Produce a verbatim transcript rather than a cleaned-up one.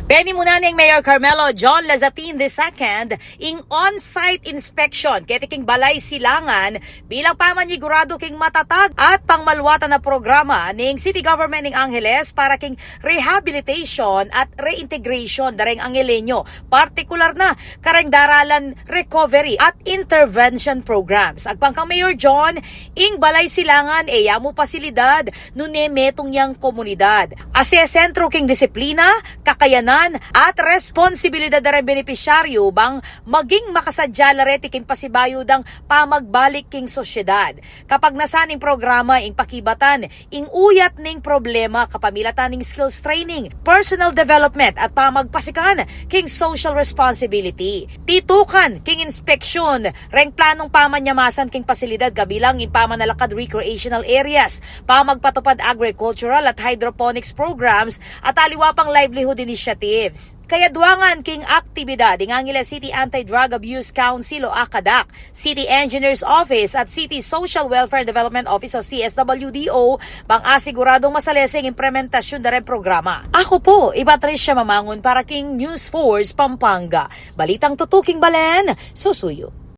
Penimunan neng Mayor Carmelo John Lazatin the second ing on-site inspection keti king Balay Silangan bilang pamanyiguradu king matatag at pangmaluatan a programa ning City Government ning Angeles para king rehabilitation at reintegration da reng Angeleño, partikular na kareng daralan recovery at intervention programs. Agpang kang Mayor John, ing Balay Silangan e ya mu pasilidad nune metung yang komunidad. Asesentro king disiplina, kakayanan, at responsibilidad da reng benepisyaryu bang maging makasadya la reti king pasibayu dang pamagbalik king sosyedad. Kapagnasan ning programa ing pakibatan ing uyat ning problema kapamilatan ning skills training, personal development at pamagpasikan king social responsibility. Titukan king inspeksyon reng planung pamanyamasan king pasilidad kabilang ing pamanalakad recreational areas, pamagpatupad agricultural at hydroponics programs at aliwa pang livelihood initiatives. Kayadwangan king aktibidad ing Angeles City Anti-Drug Abuse Council o ACADAC, City Engineer's Office at City Social Welfare Development Office o C S W D O bang asiguradung masalese ing implementasyun da reng programa. Aku pu i Patricia Mamangun para king News Force Pampanga. Balitang tutuking balen, susuyu.